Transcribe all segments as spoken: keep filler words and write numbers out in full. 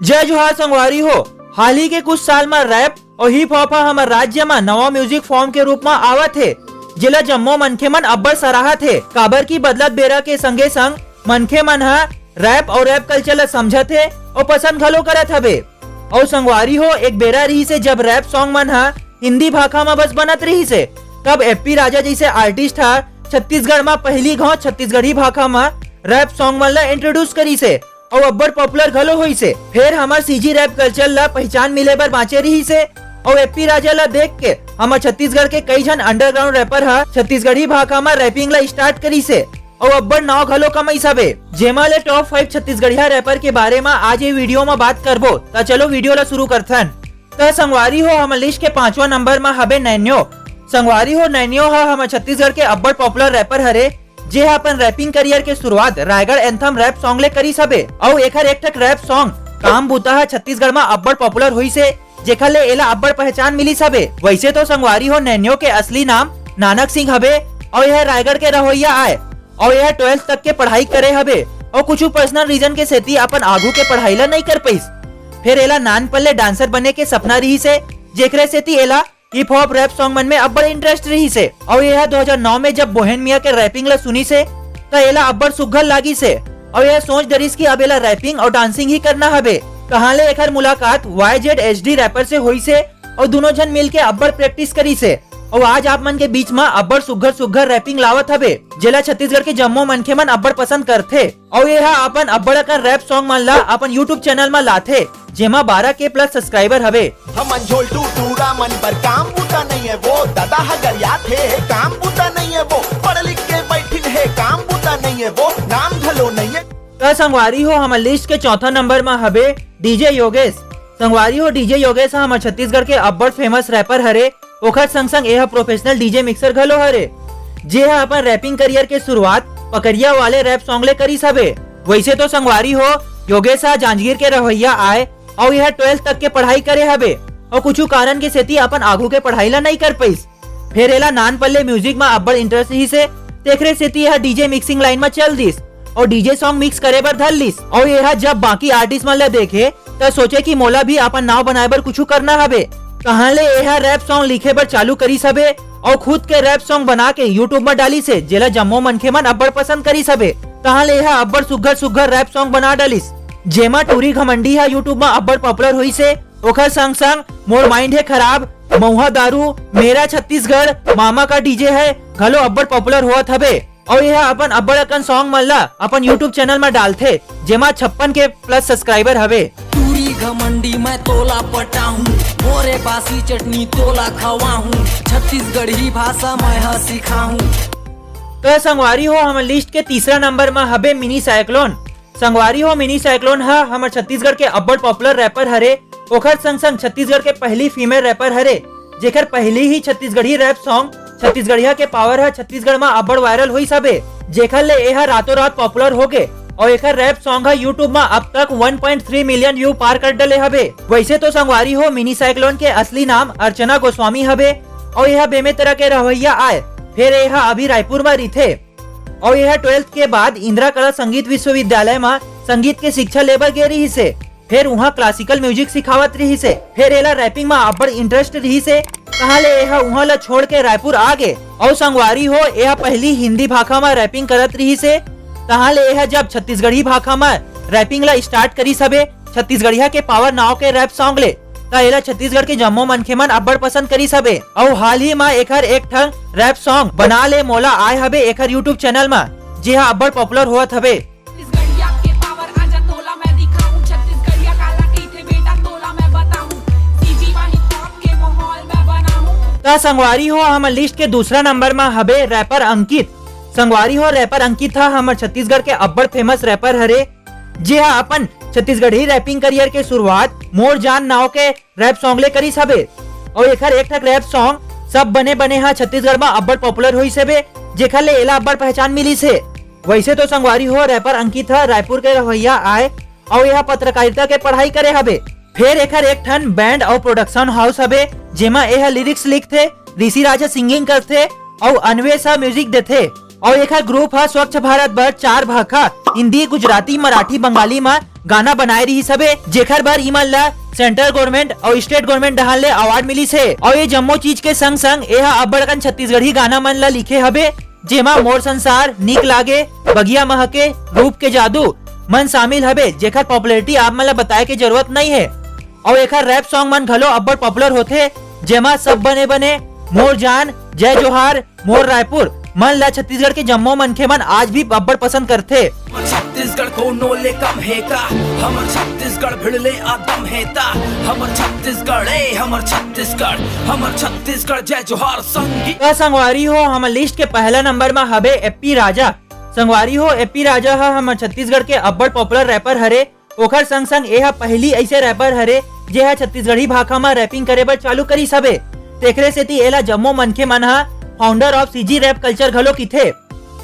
जय जोहार संगवारी हो। हाल ही के कुछ साल म रैप अउ हिप हॉप ह हमर राज्य म नवा म्यूजिक फॉर्म के रूप म आवत हे, जेला जम्मो मनखे मन अब्बड़ सराहत हे, काबर कि बदलत बेरा के संगे संग मनखे मन ह रैप अउ रैप कल्चर ल समझत हे अउ पसंद घलो करत हवे। अउ संगवारी हो, एक बेरा रिहिस हे जब रैप सॉन्ग मन ह हिंदी भाखा म बस बनत रिहिस हे, तब एप्पी राजा जइसे आर्टिस्ट ह छत्तीसगढ़ म पहिली घांव छत्तीसगढ़ी भाखा म रैप सॉन्ग मन ल इंट्रोड्यूस करिस हे अउ अब्बड़ पॉपुलर घलो होइस हे। फेर हमर सीजी रैप कल्चर ल पहिचान मिले बर बांचे रिहिस हे अउ एप्पी राजा ल देख के हमर छत्तीसगढ़ के कई झन अंडरग्राउंड रैपर ह छत्तीसगढ़ी भाखा म रैपिंग ल स्टार्ट करिस हे अउ अब्बड़ नाव घलो कमाइस हवे, जेमा ले टॉप फाइव छत्तीसगढ़िया रैपर के बारे म आज ये वीडियो म बात करबो। त चलो वीडियो ल शुरू करथन। त संगवारी हो, हमर लिस्ट के पांचवा नंबर म हबे नैन्यो। संगवारी हो, नैन्यो ह हमर छत्तीसगढ़ के अब्बड़ पॉपुलर रैपर हरे, जे ह अपन रैपिंग करियर के शुरुआत रायगढ़ एंथम रैप सॉन्ग ले करिस हबे अउ एखर एक ठक रैप सॉन्ग काम बूता ह छत्तीसगढ़ म अब्बड़ पॉपुलर होइस हे, जेखर ले एला अब्बड़ पहचान मिलिस हबे। वैसे तो संगवारी हो, नैन्यो के असली नाम नानक सिंह हबे अउ यह रायगढ़ के रहोइया आय अउ यह ट्वेल्थ तक के पढ़ाई करे हबे अउ कुछ पर्सनल रीजन के सेती अपन आगू के पढ़ाई ला नइ कर पाइस। फिर एला नानपन ले डांसर बने के सपना रिहिस हे, जेखरे सेती एला हिप हॉप रैप सॉन्ग मन में अब्बड़ इंटरेस्ट रिहिस हे अउ यह दो हज़ार नौ में जब बोहेमिया के रैपिंग ला सुनिस हे, त एला अब्बड़ सुग्घर लागिस हे अउ यह सोच डरिस कि अब एला रैपिंग अउ डांसिंग ही करना हबे। तहां ले एखर मुलाकात Y Z H D rapper से होइस हे अउ दुनों झन मिलके अब्बड़ प्रैक्टिस करिस हे अउ आज आप मन के बीच म अब्बड़ सुग्घर सुग्घर रैपिंग लावत हबे, जेला छत्तीसगढ़ के जम्मो मनखे मन अब्बड़ पसंद करथे अउ ये ह अपन अब्बड़ अकन रैप सॉन्ग मन ला अपन YouTube चैनल म लाथे, जेमा बारह के प्लस सब्सक्राइबर हवे। हमन झोलटू टूरा मन बर काम बूता नइये वो, ददा ह गरियाथे काम बूता नइये वो, पढ़ लिख के बैठिन हे काम बूता नइये वो, नाम घलो नइये। त संगवारी हो, हमर लिस्ट के चौथा नंबर म हबे डीजे योगेश। संगवारी हो, डीजे योगेश ह हमर छत्तीसगढ़ के अब्बड़ फेमस रैपर हरे। ओखर संग संग एह प्रोफेशनल डीजे मिक्सर घलो हरे, जे ह अपन रैपिंग करियर के शुरुआत पकरिया वाले रैप सॉन्ग ले करिस हबे। वैसे तो संगवारी हो, योगेश ह जांजगीर के रहवैया आय अउ यह ट्वेल्थ तक के पढ़ाई करे हबे अउ कुछ कारण के सेती अपन आगू के पढ़ाई ला नइ कर पाइस। फेर एला नानपन ले म्यूजिक म अब्बड़ इंटरेस्ट रिहिस हे, तेखरे सेती यह डीजे मिक्सिंग लाइन म चल दिस अउ डीजे सॉन्ग मिक्स करे बर धर लिस अउ यह जब बाकी आर्टिस्ट मन ला देखे, त सोचे कि मोला भी अपन नाव बनाए बर कुछु करना हवे। तहां ले एहा रैप सॉन्ग लिखे बर चालू करिस हवे अउ खुद के रैप सॉन्ग बना के YouTube म डालिस हे, जेला जम्मो मनखे मन अब्बड़ पसंद करिस हवे। तहां ले एहा अब्बड़ सुग्घर सुग्घर रैप सॉन्ग बना डालिस, जेमा टूरी घमंडी ह YouTube म अब्बड़ पॉपुलर होइस हे। ओखर संग संग मोर माइंड हे खराब, महुआ दारू, मेरा छत्तीसगढ़, मामा का डीजे है घलो अब्बड़ पॉपुलर होवत हवे। अउ एहा अपन अब्बड़ अकन सॉन्ग मन ला अपन YouTube चैनल म डालथे, जेमा छप्पन के प्लस सब्सक्राइबर हवे। टूरी घमंडी मैं तोला पटाहूँ, मोरे बासी चटनी तोला खवाहूँ, छत्तीसगढ़ी भाषा मैं ह सिखाहूँ। तो संगवारी हो, हमर लिस्ट के तीसरा नंबर म हबे मिनी साइक्लोन। संगवारी हो, मिनी साइक्लोन ह हमर छत्तीसगढ़ के अब्बड़ पॉपुलर रैपर हरे। ओखर संग संग छत्तीसगढ़ के पहली फीमेल रैपर हरे, जेकर पहली ही छत्तीसगढ़ी रैप सॉन्ग छत्तीसगढ़िया के पावर ह छत्तीसगढ़ म अब्बड़ वायरल होइस हबे, जेकर ले एह रातों रात पॉपुलर हो गे। अउ एकर रैप सॉन्ग ह YouTube म अब तक वन पॉइंट थ्री मिलियन व्यू पार कर डले हबे। वैसे तो संगवारी हो, मिनी साइक्लोन के असली नाम अर्चना गोस्वामी हबे अउ एह बेमेतरा के रहवैया आय, फेर एह अभी रायपुर म रिथे। अउ एह ट्वेल्थ के बाद इंदिरा कला संगीत विश्वविद्यालय म संगीत के शिक्षा लेबर गे रिहिस हे। फेर उहाँ क्लासिकल म्यूजिक सिखावत रिहिस हे। फेर एला रैपिंग म अब्बड़ इंटरेस्ट रिहिस हे, तहाँ ले एह उहाँ ल छोड़ के रायपुर आ गे। अउ संगवारी हो, एह पहिली हिंदी भाखा म रैपिंग करत रिहिस हे, तहाँ ले एह जब छत्तीसगढ़ी भाखा म रैपिंग ल स्टार्ट करिस हबे, छत्तीसगढ़िया के पावर नाव के रैप सॉन्ग ले, त एला छत्तीसगढ़ के जम्मो मनखे मन अब्बड़ पसंद करिस हबे। अउ हाल ही म एखर एक ठन रैप सॉन्ग बना ले मोला आय हबे एखर YouTube चैनल म, जे ह अब्बड़ पॉपुलर होवत हबे। छत्तीसगढ़िया के पावर आजा तोला मैं दिखाऊं, छत्तीसगढ़िया काला कहिथे बेटा तोला मैं बताऊं, सीजी वाली पॉप के माहौल मैं बनाऊं। त संगवारी हो, हमर लिस्ट के दूसरा नंबर म हबे रैपर अंकित। संगवारी हो, रैपर अंकित ह हमर छत्तीसगढ़ के अब्बड़ फेमस रैपर हरे, जे ह अपन छत्तीसगढ़ी रैपिंग करियर के शुरुआत मोर जान नाव के रैप सॉन्ग ले करिस हबे। अउ एखर एक ठक रैप सॉन्ग सब बने बने ह छत्तीसगढ़ म अब्बड़ पॉपुलर होइस हबे, जेखर ले एला अब्बड़ पहचान मिलिस हे। वैसे तो संगवारी हो, रैपर अंकित ह रायपुर के रहवैया आय अउ एह पत्रकारिता के पढ़ाई करे हबे। फेर एखर एक ठन बैंड अउ प्रोडक्शन हाउस हबे, जेमा एह लिरिक्स लिखथे, ऋषि राज ह सिंगिंग करथे अउ अनवेश ह म्यूजिक देथे। अउ एखर ग्रुप ह स्वच्छ भारत बर चार भाखा हिंदी, गुजराती, मराठी, बंगाली म गाना बनाए रिहिस हबे, जेखर बर इमन ला सेंट्रल गवर्नमेंट अउ स्टेट गवर्नमेंट डहार ले अवार्ड मिलिस हे। अउ ये जम्मो चीज के संग संग एहा अब्बड़ अकन छत्तीसगढ़ी गाना मन ला लिखे हबे, जेमा मोर संसार, नीक लागे, बगिया महके, रूप के जादू मन शामिल हबे, जेखर पॉपुलैरिटी आप मन ला बताए के जरूरत नइ हे। अउ एखर रैप सॉन्ग मन घलो अब्बड़ पॉपुलर होथे, जेमा सब बने बने, मोर जान, जय जोहार, मोर रायपुर मन ला छत्तीसगढ़ के जम्मो मनखे मन आज भी अब्बड़ पसंद करथे। हमर छत्तीसगढ़ कोनो ले कम हे का? हमर छत्तीसगढ़ भिड़ ले आदम हे ता। हमर छत्तीसगढ़, ए, हमर छत्तीसगढ़, हमर छत्तीसगढ़, जय जोहार संगी। त संगवारी हो, हमर लिस्ट के पहला नंबर म हबे एप्पी राजा। संगवारी हो, एप्पी राजा ह हमर छत्तीसगढ़ के अब्बड़ पॉपुलर रैपर हरे। ओखर संग संग एहा पहिली अइसे रैपर हरे, जे ह छत्तीसगढ़ी भाखा म रैपिंग करे बर चालू करिस हबे। तेखरे सेती एला जम्मो मनखे मन ह founder of CG rap culture घलो किथे।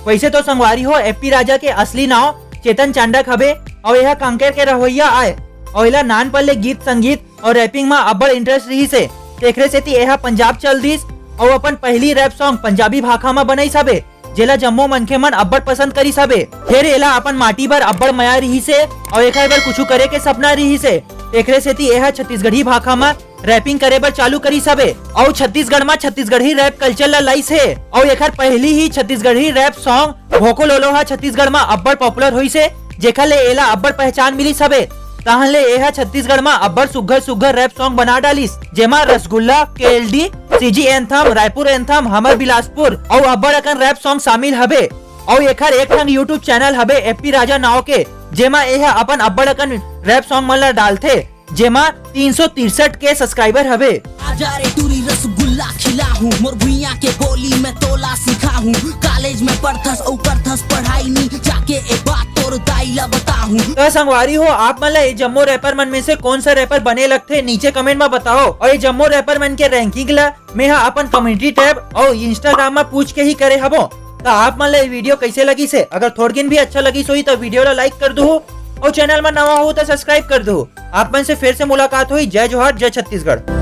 वइसे तो संगवारी हो, एप्पी राजा के असली नाव चेतन चांडक हबे अउ एहा कांकेर के रहवइया आय अउ एला नानपन ले गीत संगीत अउ रैपिंग म अब्बड़ इंटरेस्ट रिहिस हे। तेखरे सेती एहा पंजाब चल दिस अउ अपन पहिली रैप सॉन्ग पंजाबी भाखा म बनइस हबे, जेला जम्मो मनखे मन अब्बड़ पसंद करिस हबे। फेर एला अपन माटी बर अब्बड़ मया रिहिस हे अउ एखर बर कुछु करे के सपना रिहिस हे। तेखरे सेती एहा छत्तीसगढ़ी भाखा म रैपिंग करे बर चालू करिस हबे अउ छत्तीसगढ़ म छत्तीसगढ़ी रैप कल्चर ल लाइस हे अउ एखर पहिली ही छत्तीसगढ़ी रैप सॉन्ग भोको लोलो ह छत्तीसगढ़ म अब्बड़ पॉपुलर होइस हे, जेखर ले एला अब्बड़ पहचान मिलिस हबे। तहन ले एहा छत्तीसगढ़ म अब्बड़ सुग्घर सुग्घर रैप सॉन्ग बना डालिस, जेमा rasgulla, KLD, CG anthem, Raipur anthem, हमर बिलासपुर अउ अब्बड़ अकन रैप सॉन्ग शामिल हबे। अउ एखर एक ठन YouTube चैनल हबे एप्पी राजा नाव के, जेमा एहा अपन अब्बड़ अकन रैप सॉन्ग मन ल डालथे, जेमा तीन सौ तिरसठ के सब्सक्राइबर हबे। आजा रे टूरी रसगुल्ला खिलाहूं, मोर भुइयां के बोली मैं तोला सिखाहूं। कॉलेज में पढ़थस अउ करथस पढ़ाई नी, जाके ए बात तोर दाई ला बताहूं। त संगवारी हो, आप मन ला ये जम्मो रैपर मन में से कौन सा रैपर बने लगथे, नीचे कमेंट में बताओ। अउ ये जम्मो रैपर मन के रैंकिंग ला मैं हा अपन कम्युनिटी टैब अउ Instagram में पूछ के ही करे हवो। त आप मन ला ये वीडियो कैसे लगिस हे? अगर थोड़किन भी अच्छा लगिस होही त वीडियो ला लाइक कर दुहू अउ चैनल में नवा हो त सब्सक्राइब कर दुहू। आप मन से फिर से मुलाकात होही। जय जोहार, जय छत्तीसगढ़।